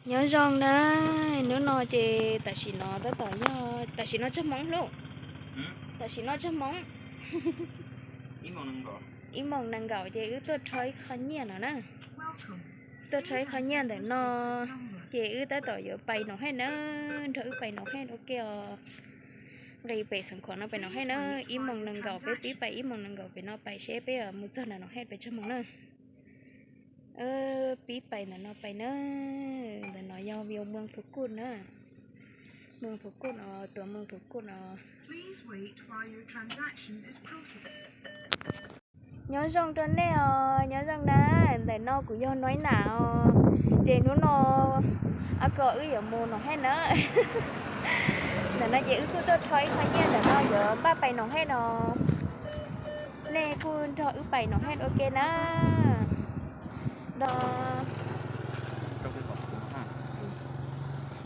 Nyob zoo na, hnub no ces tam sim no tab tom yog tam sim no tsawg hmoov lauj? Tam sim no tsawg hmoov? Ib moos nees nkaum ces wb tuaj rho ib qho nyiaj no na. Tuaj rho ib qho nyiaj ntawm no ces wb tab tom yuav pais Noom Hej na, nrog wb pais Noom Hej ua ke os. Nqis pem Xeev Khuam no pais Noom Hej na, ib moos nees nkaum, peb pib pais ib moos nees nkaum pem no pais seb peb mus txog nram Noom Hej pais tsawg moos na. Pib pais ntawm no pais na, ntawm no yog view Moos Phu Kuj na. Moos Phu Kuj no, tuav Moos Phu Kuj no. Nyob zoo rau nej os, nyob zoo na, ntawm no kuv yog Noib Nam os. Ces hnub no a kom wb yuav mus Noom Hej na. Ntawm no ces wb kuj tuaj rho ib qho nyiaj ntawm no yuav npaj pais Noom Hej no. Nej kuj nrog wb pais Noom Hej ua ke na.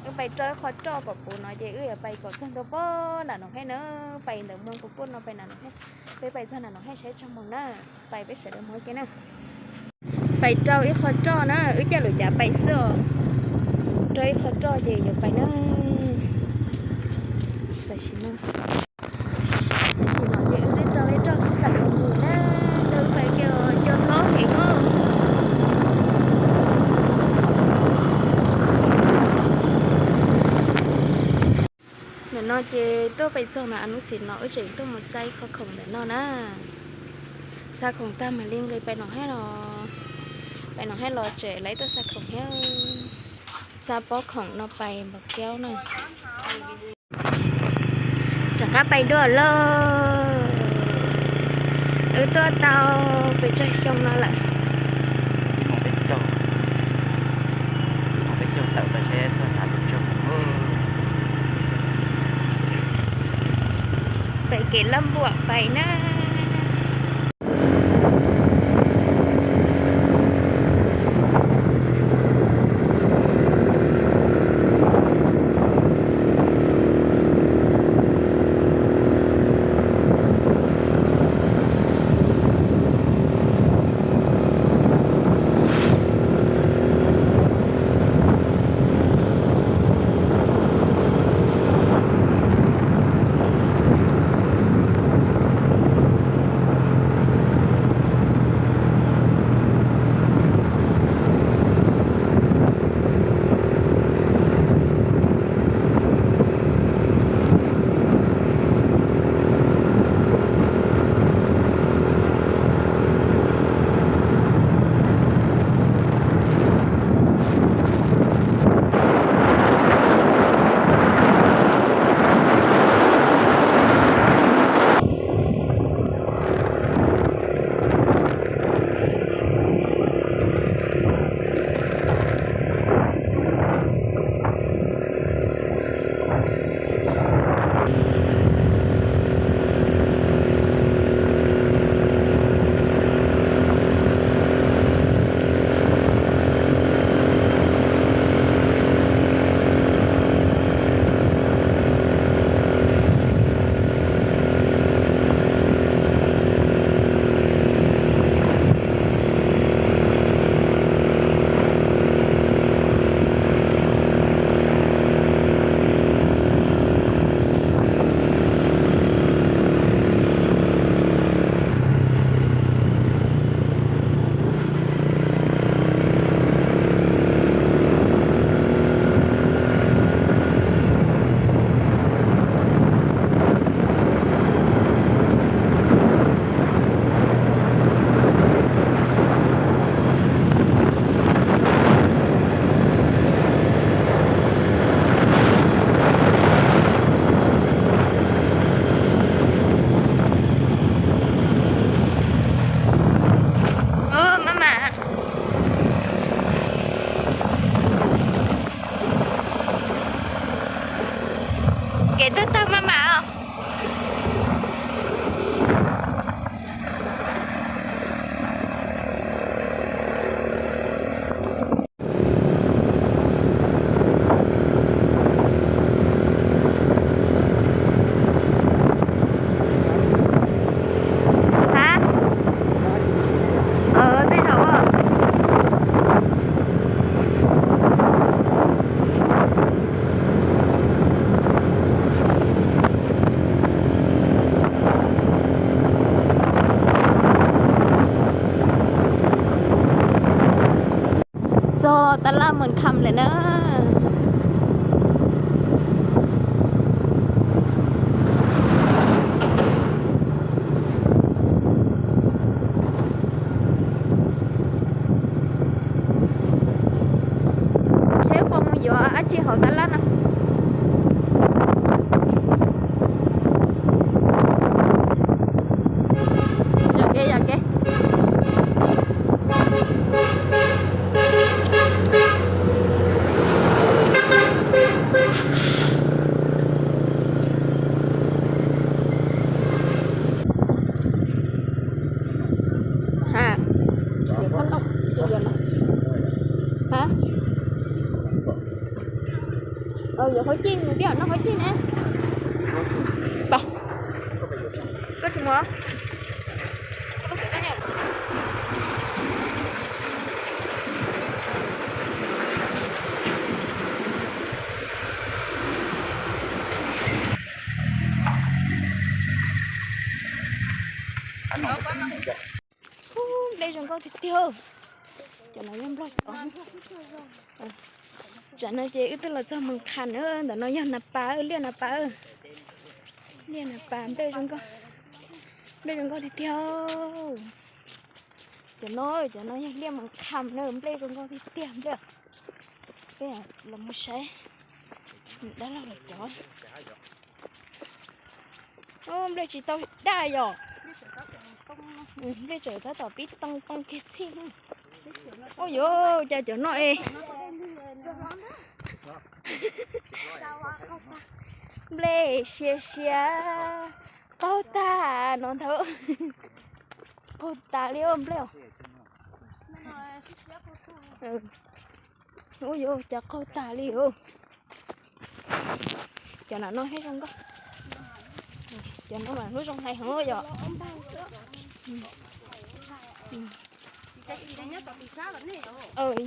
Wb pais rau ib qho roj kom puv no ces wb yuav pais kom txog ntua pem nram Noom Hej na. Pais ntawm Moos Phu Kuj no pais nram Noom Hej, peb pais txog nram Noom Hej saib tsawg moos na. Pais peb sawv daws mus ua ke na. Pais rau ib qho roj na, wb caij lub cav pais xwb os. Rau ib qho roj ces yuav pais na. Tam sim no, tam sim no ces wb twb rau ib roj kub tam mus na, rau wb pais kiag cua hlob heev os. Ntawm no ces tuaj pais txog ntawm Anub Xis no wb tseem tuaj mus xa ib qho khoom ntawm no na. Xa khoom tag mam li nqis pais Noom Hej los, pais Noom Hej los tseem lawv tuaj xa khoom thiab. Xa pob khoom no pais Npaus Kaub na. Rov qab pais dua lauj. Wb tuaj tau pes tsawg xyoo no lawm? Pais kev laj npuam pais na. Tham lawm na. Seb puas mus yuav dab tsi hauv tab laj no. Yog kev, yog kev. Ha, ha, yuav qhov cig mus thiab, noj qhov cig ne. Koj tsis mus. Ub, nplej zoo nkauj tiag tiag. Cov no yog nplog cov. Tsam no ces wb twb los txog Moos Khas na, ntawm no yog Nas Pas, liaj Nas Pas. Liaj Nas Pas nplej zoo nkauj, nplej zoo nkauj tiag tiag. Cov no, cov no yog liaj Moos Khas na, nplej zoo nkauj tiag tiag nplej. Peb los mus saib dab laug lawv cov. Nplej tsis tau daj yom. Nplej tseem tab tom pib too too kiag txhij. Ua yuav cas cov no es nplej sia sia qaug tag no ntag. Qaug tas li nplej os. Ua yuav cas qaug tas li os. Cov no no thiab zoo nkauj. Cov no mas lub zoo hais heev yom.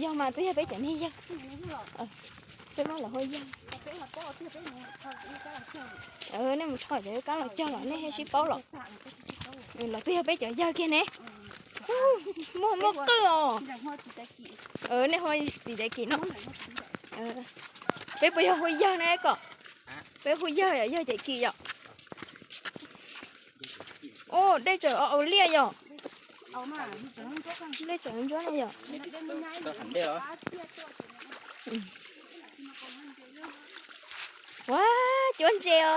Yog mas twb yog peb cov niag yawg. Peb muab lawv hu yawg. Nej mus rho cov kab los cog los nej thiaj sib paub los. Los twb yog peb cov yawg kiag ne. Muaj muaj qwj os. Nej hu Txiv Tais Kim no. Peb puas yog hu yawg na kom? Peb hu yawg yom, yawg Tais Kim yom. Ub, dej tseem au liaj yom. Dej tseem ntsuab na yom. Ua, cuab ntses os.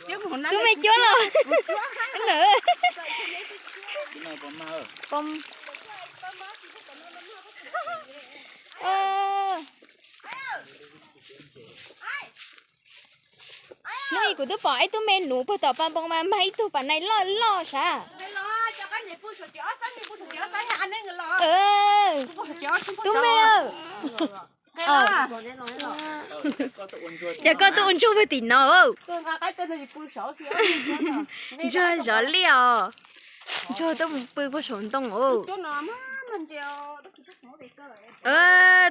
Tub me cuab los. Hnub ib kuv twb pom ib tug me nuv puag tom pas npoo mas mag ib tug pas nais loj loj sav. Tub me, ces koj tuaj ua ntsuag puag tim no. Ntsuag zov liaj os. Ntsuag tuaj mus pw puag saum ntoo os.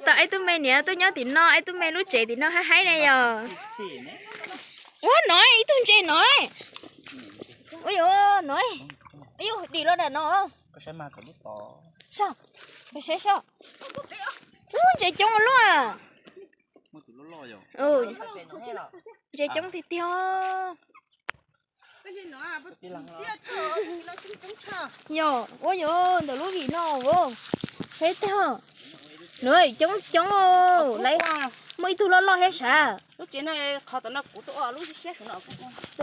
Tau ib tug me niam tuaj nyob tim no, ib tug me lub tsev tim no haib haib na yog. Ua no ib tug ntses no. Ua yuav no. Ua yuav dim los nram no. Saib, saib. Ub, ntses coob ua luaj. Ntses coob tiag tiag. Yog, ua yuav ntawm lub vim no. Saib tag. Nws coob coob lawm. Muaj ib tug loj loj thiab sav. Tus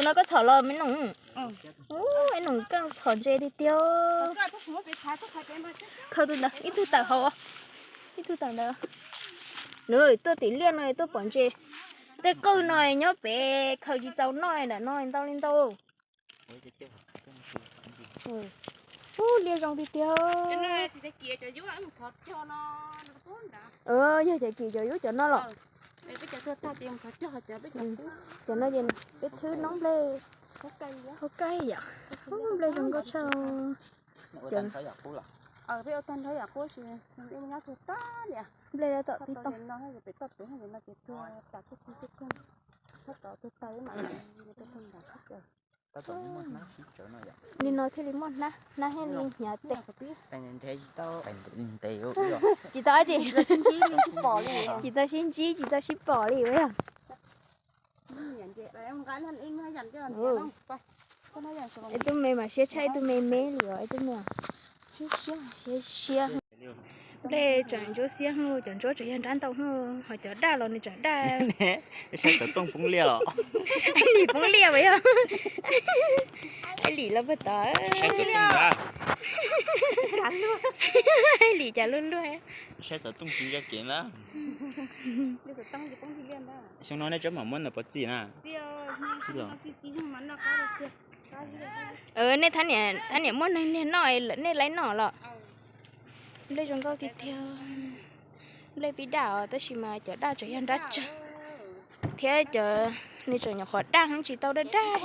no koj txhom los me noog. Ub, es noog koj txhom ntses tiag tiag. Khaws tus ntawd, ib tug tawm hauv, ib tug tawm ntawd. Nws tuaj tim liaj no tuaj pom ntses. Tej qwj no nyob pem khaws tsis txaus noj, nram no ntau li ntau. Ub, liaj zoo tiag tiag. Yog Tais Kim cov yub cov no los. Cov no ces peb thwb noob nplej. Hauv kaij yom. Ub, nplej zoo nkauj tshaj. Nplej tom tib too. Li no thiaj li muaj hnab, hnab thiaj li hnyav tes. Tsis tau dab tsi. Tsis tau sib ntsib, tsis tau sib pom li yog. Ib tug me mas siab tshaj ib tug me me li os, ib tug me, siab siab. Nplej tseem ntsuab xiab hwj, cov ntsuab tseem yog nrab ntau hwj, ho cov daj los nws tseem daj. Saib xov tooj poob liaj os. Lim poob liaj as yog. Lim los puag tod. Lim cas luag luag. Saib xov tooj tsis nco kev na. Xyoo no nej tsob mam muab ntawm pov txi na. Nej thab niam muaj neeg niag noj, nej laib noj los. Nplej zoo nkauj tiag tiag. Nplej pib daj os, tab sis mas cov daj tseem yog nrab tsawg, thiab cov nws tseem nyuam qhuav daj heev, tsis tau daj daj.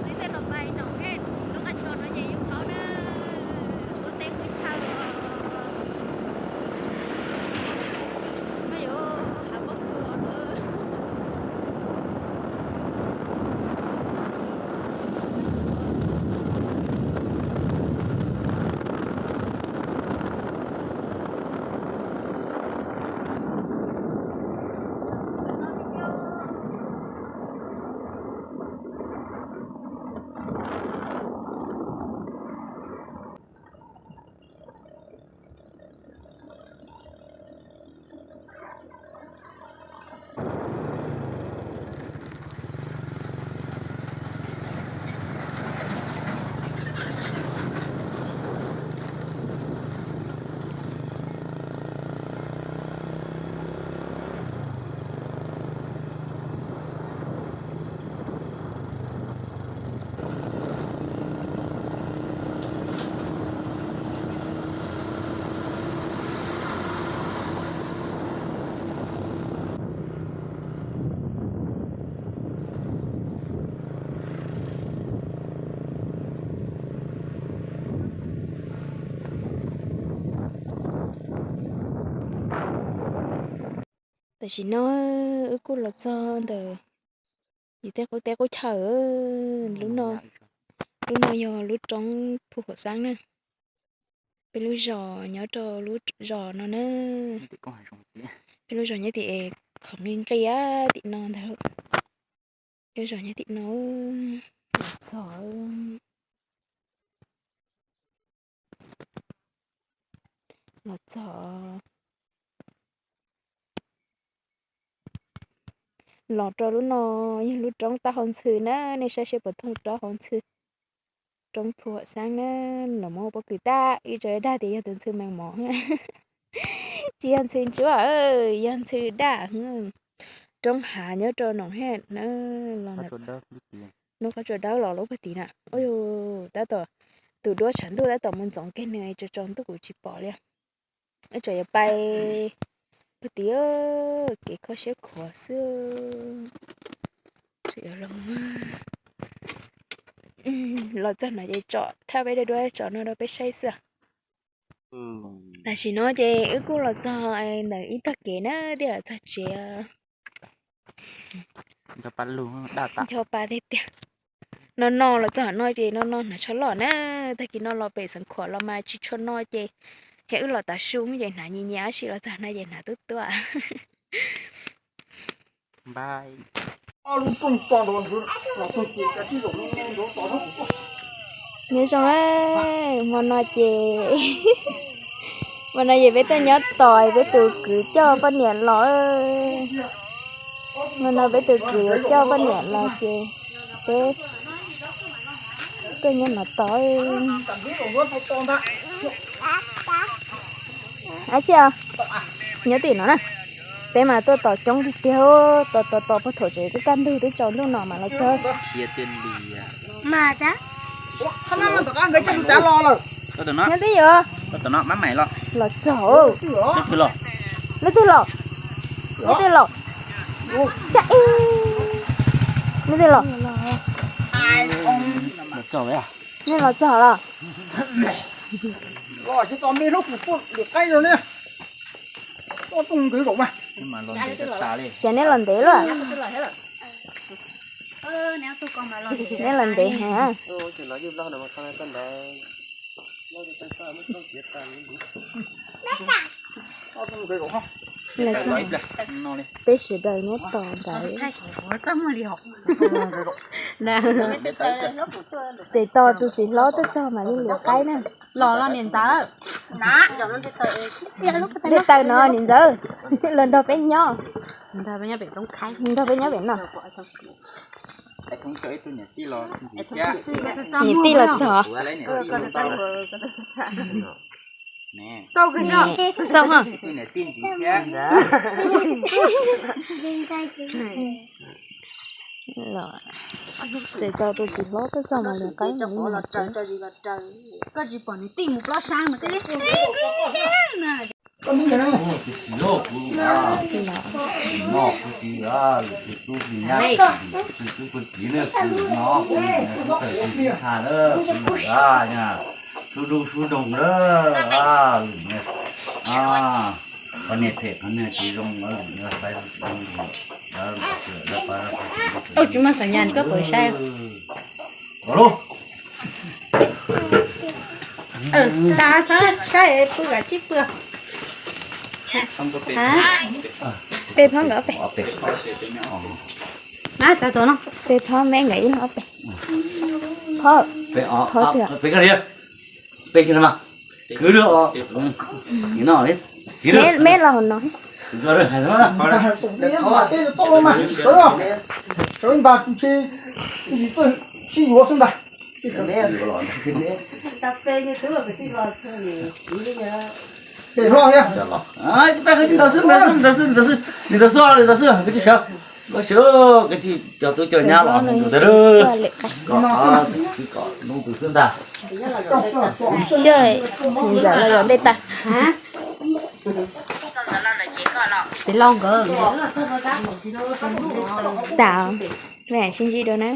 Peb tej los pais no, lub qab tsho no ces yus paub na, ua teb qub chaw os. No yuav hav pob kws os na. Tam sim no wb kuj los txog ntawm yus tej qub teb qub chaw. Lub no, lub no yog lub roob Phu Huam Xab na. Peb lub zos nyob rau lub zos no na. Peb lub zos nyob tim qhov nqi nqi tim no ntag. Peb zos nyob tim no. Los txog, los txog, los rau lub no yog lub roob tau hauv ntxhw na, nej saib seb puas thooj rau hauv ntxhw. Roob Phu Huam Xab na, los muab pob kws tag ib tso dag tias yog tus ntxhw mees mov. Tsis yog ntxhw ntsuab, yog ntxhw daj. Roob hav nyob rau Noom Hej na, los ntawm no qhov tsua dawb los lub puag tid na. Ua tab tom, tus duab tshav ntuj tab tom mus ntxoov kiag nws tso tsaus ntuj kuv tsis pom li. Ib tsam yuav pais puag tid, kev kho siab khuav xwb. Los txog no ces tsom thaj peb dua duab tsom no rau peb saib xwb. Tam sim no ces wb kuj los txog ntawm ib tog kev na, twb los txog tsev. Ncho pa tiag tiag. No no los txog no ces no no hnav tsho loj na. Tag kis no los pem Xeev Khuam los mas tsis tshua no ces, yog wb los tav su ces hnav nyias nyias, tab sis los txog no ces hnav tub tuaj. Lub rooj to nrov nrov, los txog ces cas tib zaug nrov nrov to. Nyob zoo, hmo no ces, hmo no ces peb tuaj nyob tos peb tus kwv coj poj niam los. Hmo no peb tus kwv coj poj niam los ces peb tuaj nyob no tos. Ab tsi, nyob tim no na. Peb mas tuaj tos coob tiag tiag, tos tos tos puag thaum tseem kaj ntug twb tsaus ntuj no mas los txog. Nyob twb yuav los txog. Leej twg los? Leej twg los? Leej twg los? Leej twg los? Nej los txog los? Ces neb los ntev lawm. Neb los ntev heev. Peb sawv daws nyob tos ntawd. Tseem tos tus txiv hlob tuaj txog mam li liam qaib na. Los los niam ntxawm. Tej taw no niam ntxawm, los nrog peb nyob. Nrog peb nyob pem no. Niam tij los txog. Xauj ha. Tseem tos tus txiv hlob tuaj txog mas liam qaib. Sub dub sub doog lawm, lwm niag, qhov niag phem qhov niag tsis zoo lawm, lwm niag saib zoo. Tsis muaj xav nyas koj pom saib. Tag saib pw kam tsib pw. Peb phob nkawd ob peb. Peb phob me nkawd ib leeg ob peb. Phob, phob xwb. Peb los hauv no. Sawv ntag, sib yuav xwb ntag. Pem hlo thiab. Ntawd xwb, ntawd xwb, ntawd xwb, ntawd xwb, ntawd xwb, koj tsis sawv, koj tsis sawv, koj tsis cog tub cog nyab los tus ntawd, kom tus xwb ntag. Ntxawm los ntej tag. Pem los nkawd. Tas, sib ntsib dua na.